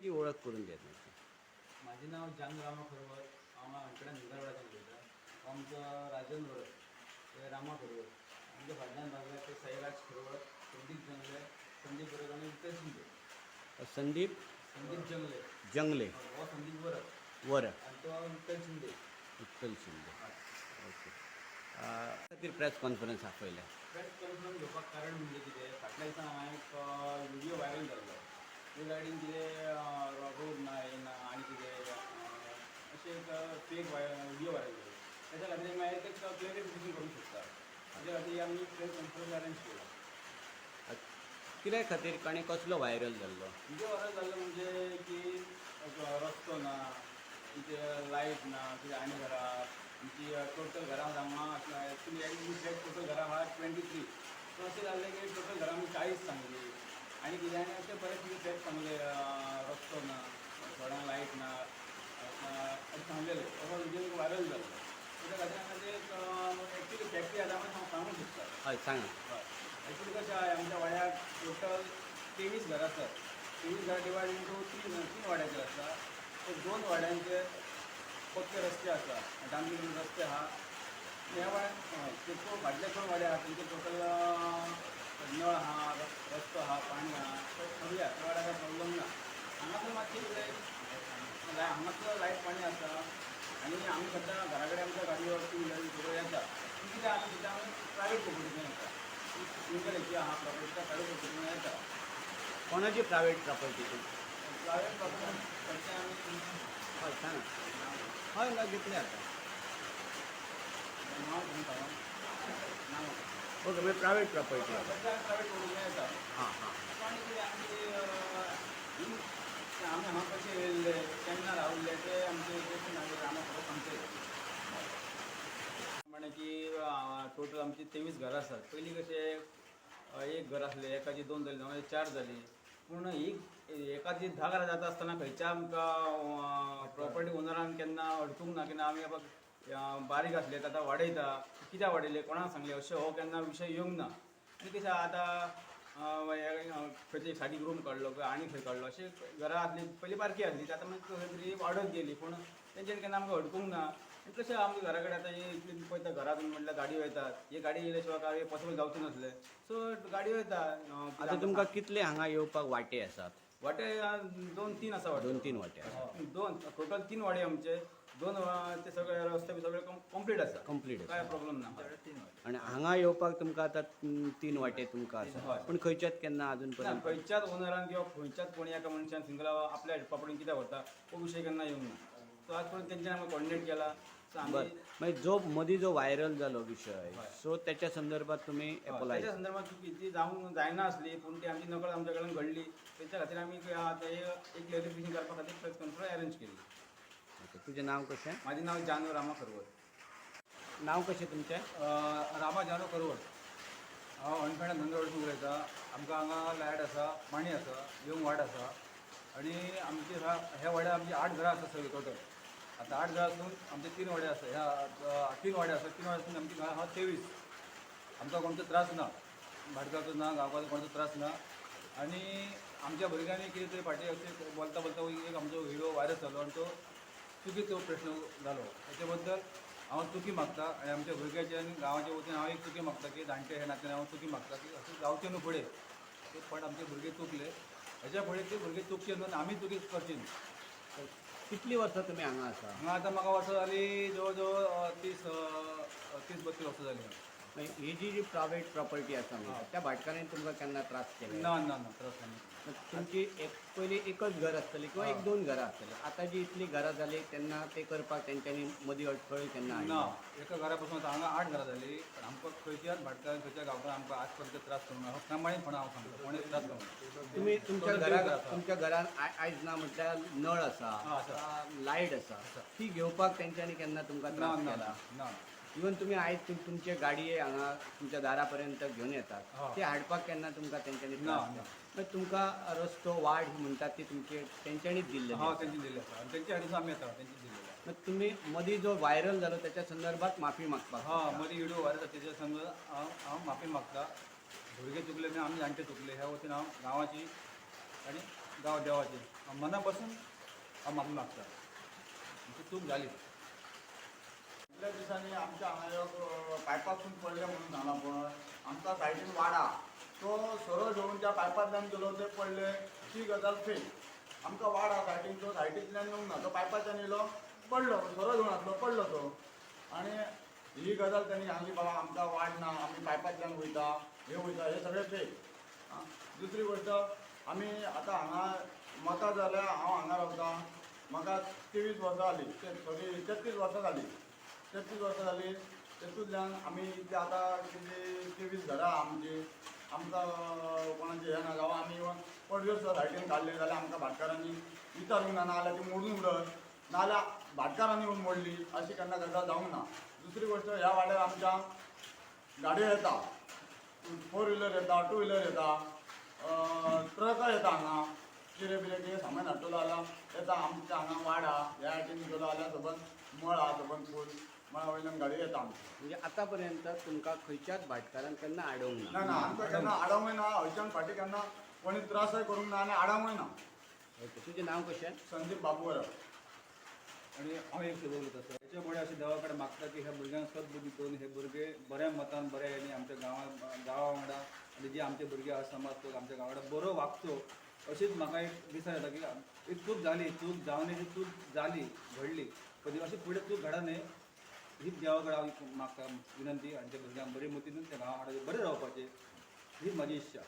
ती वळख करून दियात मातशी. माझे नाव जानू रामा खरवत. हांव हणखणा धनगरवाड्याच्यान उलयतां. हो आमचो राजन वरक, हे रामा खरवत. आमच्या फाटल्यान बाजूला ते साईराज खरवत, संदीप जंगले, संदीप वरक आनी विठ्ठल शिंदे. संदीप संदीप जंगले. जंगले. हो संदीप वरक. वरक. आनी तो विठ्ठल शिंदे. विठ्ठल शिंदे, ओके. खातीर प्रेस कॉन्फरन्स आपयल्या? प्रेस कॉन्फरन्स घेवपाक कारण म्हणजे कितें, फाटल्या दिसान हांवें एक व्हिडियो व्हायरल जाल्लो रिगार्डींग कितें रोड ना, हें ना आनी कितें अशें एक फेक व्हिडियो व्हायरल जाल्लो. तेच्या खातीर मागीर ते क्लेरिफिकेशन करूंक शकता, तेच्या खातीर आमी प्रेस कॉन्फरन्स अरेंज केला. कित्या खातीर आनी कसलो व्हायरल जाल्लो? व्हिडियो व्हायरल जाल्लो म्हणजे की रस्तो ना, कितें लायट ना, कितें आनी घरां आमची टोटल घरां हांगा एक्चुली टोटल घरां आहा 23. सो अशें जाल्लें की टोटल घरां आमी 40 सांगली आनी कितें आनी अशें बरें कितें फॅक्ट सांगले, रस्तो ना, थोड्यांक लायट ना अशें सांगलेलें. असो व्हिडियो व्हायरल जाल्लो. तेच्या खातीर आमी ते एक्चुली फॅक्ट कितें आसा आमी सांगूंक शकता. हय, सांगा. हय, एक्चुली कशें आहा, आमच्या वाड्यार टोटल 23 घरां आसात. 23 घरां डिवायड इंटू तीन वाड्याचेर आसा. सो दोन वाड्यांचे पक्के रस्ते आसा, डांबरी रस्ते आहा. ह्या वाड्यान हय ते फाटले दोन वाडे आहा तेंचे टोटल नळ आहा, रस्तो आहा, पाणी आहा, सगळें आहा. त्या वाड्यार कांय प्रॉब्लम ना. हांगासर मातशें कितें, हांगासर लायट पाणी आसा आनी आमी सद्दां घरा कडेन आमच्या गाडयो टू व्हिलर सगळ्यो येता. पूण कितें आसा, सद्दां आमी प्रायवेट प्रॉपर्टींतल्यान येता. सिंगल हेची आहा प्रॉपर्टी, त्या प्रायवेट प्रॉपर्टींतल्यान येता. कोणाची प्रायवेट प्रॉपर्टी ती? प्रायवेट प्रॉपर्टी सद्या आमी हय, सांगा. हय, ना घेतले आतां. नांव तुमकां नांव. ओके, मागीर प्रायवेट प्रॉपर्टी. सद्या आमी प्रायवेट प्रॉपर्टींतल्यान येता. हां हां आनी कितें आमची आमी हांगा कशे येयल्ले, केन्ना रावल्ले, ते आमचे रामा खबर सांगतले म्हणे की टोटल आमची 23 घरां आसात. पयलीं कशें एक घर आसलें, एकाची दोन जाली, दोनाची चार जाली. पूण ही एकाची 10 घरां जाता आसतना खंयच्या आमकां प्रॉपर्टी ओनरान केन्ना अडचूंक ना. केन्ना आमी बारीक आसले, आतां वाडयता, कित्याक वाडयले, कोणाक सांगले, अशें हो केन्ना विशय येवंक ना. आनी कशें आतां खंयचे एक सायडीक रूम काडलो आनी खंय काडलो, अशें घरां आसली पयलीं बारकी आसली, आतां मागीर खंय तरी वाडत गेली. पूण तेंच्यानी केन्ना आमकां अडकूंक ना. आनी कशें आमच्या घरा कडेन आतां इतली पळयता घरां म्हटल्यार गाडयो येतात. ही गाडी येयल्या शिवाय काय पॉसिबल जावचें नासलें. सो गाडयो येता. आतां तुमकां कितले हांगा येवपाक वाटे आसात? वाटे 2-3 आसा वाटे. 2-3 वाटे आसात. दोन, टोटल 3 वाडे आमचे. दोन ते सगळे रस्ते बी सगळे कंप्लीट आसा. कंप्लीट आसा. काय प्रॉब्लम ना. आनी हांगा येवपाक तुमकां आतां 3 वाटे तुमकां आसा. हय. पूण खंयच्याच केन्ना अजून पर्यंत खंयच्याच ओनरान किंवा खंयच्याच कोणी एका मनशान सिंगल आपल्या प्रॉपर्टीन कित्याक व्हरता हो विशय केन्ना येवंक ना. सो आज पर्यंत तेंच्यानी आमकां कॉर्डिनेट केला. सो आमी बरं, मागीर जो मदीं जो व्हायरल जालो विशय, सो त्याच्या संदर्भात तुमी एपोलायज त्याच्या संदर्भात चुकी ती जावंक जायना आसली, पूण ती आमची नकळत आमच्या कडल्यान घडली. तेच्या खातीर आमी आतां एक क्लेरिफिकेशन करपा खातीर प्रेस कॉन्फरन्स अरेंज केली. ओके, तुजें नांव कशें? म्हाजें नांव जानू रामा खरवत. नांव कशें तुमचें? रामा जानू करवट. हांव हणखणा धनगरवाड्यासून उलयतां. आमकां हांगा लायट आसा, पाणी आसा, येवंक वाट आसा. आनी आमची ह्या वाड्यार आमची 8 घरां आसा सगळीं टोटल. आतां 8 घरां आसून आमचे 3 वाडे आसा, ह्या 3 वाडे आसा. 3 वाडे आसून आमची घरां आहा 23. आमकां कोणचो त्रास ना, भाटकाराचो ना, गांवकाराचो कोणचो त्रास ना. आनी आमच्या भुरग्यांनी कितें तरी फाटीं अशें बोलता बोलता एक आमचो व्हिडियो व्हायरल जालो आनी तो चुकीचो प्रश्न जालो. तेचे बद्दल हांव चुकी मागता आनी आमच्या भुरग्याचे आनी गांवाच्या वतीन हांव एक चुकी मागता की जाणटे हे नात्यान हांव चुकी मागता की अशें जावचें न्हू फुडें. ते पण आमचे भुरगे चुकले, हेच्या फुडें ते भुरगे चुकचे न्हू आनी आमी चुकी करची न्हू. कितलीं वर्सां तुमी हांगा आसा? हांगा आतां म्हाका वर्सां जालीं जवळ जवळ 30-32 वर्सां जालीं. मागीर ही जी जी प्रायवेट प्रॉपर्टी आसा न्हू, त्या भाटकारांनी तुमकां केन्ना त्रास केले? ना ना ना, त्रास ना. तुमची एक पयलीं एकच घर आसतली किंवा 1-2 घरां आसतली. आतां जी इतलीं घरां जालीं तेन्ना ते करपाक तेंच्यांनी मदीं अडखळी केन्ना ना. हाडली? एका घरा पासून आतां हांगा 8 घरां जालीं, पण आमकां खंयच्याच भाटकारान, खंयच्या गांवकारान आमकां आज पर्यंत त्रास करूंक ना. प्रामाणीकपणान हांव सांगता, कोणेच त्रास करूंक ना. तुमी तुमच्या टोटल घरा 23 घरां आसा. तुमच्या घरान आयज ना म्हटल्यार नळ आसा, आसा. लायट आसा, ती घेवपाक तेंच्यांनी केन्ना तुमकां ना. त्रास ना. केला? ना. इवन तुमी आयज तुमचे गाडये हांगा तुमच्या दारा पर्यंत घेवन येतात, ते हाडपाक केन्ना तुमकां तेंच्यांनी ना. त्रास ना. केला? मागीर तुमकां रस्तो वाट म्हणटात ती तुमचे तेंच्यांनीच दिल्लेली हा आसा. तेंची दिल्ली आसा आनी तेंच्या हाडून आमी येता, तेंची दिल्लेली आसा. मागीर तुमी मदीं जो व्हायरल जालो त्याच्या संदर्भात माफी मागपाक हा सोदता. मदीं व्हिडियो व्हायरल जाता तेच्या संदर्भात हांव माफी मागता. भुरगे चुकले न्ही, आमी जाणटे चुकले. ह्या वतीन हांव गांवाची आनी गांव देवाची हांव मना पासून हांव माफी मागता. आमची चूक जाली. इतल्या दिसांनी आमच्या हांगा एक पायपासून पडले म्हणून सांगला पळय, आमकां सायडीन वाडा तो सरळ घेवन त्या पायपांतल्यान गेलो, ते पडले, ती गजाल फेक. आमकां वाडा सायडीन, तो सायडींतल्यान येवंक ना, तो पायपाच्यान येयलो, पडलो, सरळ घेवन आसलो, पडलो तो. आनी ही गजाल तेणी सांगली, बाबा आमकां वाड ना, आमी पायपांतल्यान वयता, हे वयता, हे सगळें फेक. आं, दुसरी गोश्ट, आमी आतां हांगा मतां जाल्यार हांव हांगा रावता, म्हाका 23 वर्सां जालीं, सॉरी 33 वर्सां जालीं, 33 वर्सां जालीं. तेतूंतल्यान आमी इतले आतां कितली 23 घरां आमची, आमकां कोणाचें हें ना. जावं आमी इवन पडव्यो सुद्दां सायडीन काडले जाल्यार आमकां भाटकारांनी विचारूंक ना, नाजाल्यार ती मोडून उडत, नाजाल्यार भाटकारांनी येवन मोडली, अशी केन्ना गजाल जावंक ना. दुसरी गोश्ट, ह्या वाड्यार आमच्या गाडयो येता, फोर व्हिलर येता, टू व्हिलर येता, ट्रकय येता. हांगा कितें बिरें कितें सामान हाडटलो जाल्यार येता. आमच्या हांगा वाडा ह्या सायडीन गेलो जाल्यार सबंद मळ आहा, सबंद फूल मळा वयल्यान गाडयो येता आमच्यो. म्हणजे आतापर्यंत तुमकां खंयच्याच भाटकारान केन्ना आडोवंक ना? ना ना, आमकां केन्ना आडावंकय ना, हयच्यान फाटीं केन्ना कोणी त्रासय करूंक ना आनी आडावंकय ना. ओके, तुजें नांव कशें? संदीप बाबू वरक. आनी हांव एक शब्द उलयता सर. हेच्या फुडें अशें देवा कडेन मागता की ह्या भुरग्यांक सद्बुद्धी करून हे भुरगे बऱ्या मतान, बऱ्या हेणी आमच्या गांवा वांगडा आनी जे आमचे भुरगे आसा समाज तो आमच्या गांवा वांगडा बरो वागचो, अशीच म्हाका एक दिसता येता की एक चूक जाली, चूक जावन ती चूक जाली, घडली, पण अशी फुडें चूक घडा न्हय हीच देवा कडेन हांव मागता विनंती. आनी त्या भुरग्यांक बरी मती दिवन त्या गांवा वांगडा बरें रावपाचें हीच म्हाजी इच्छा.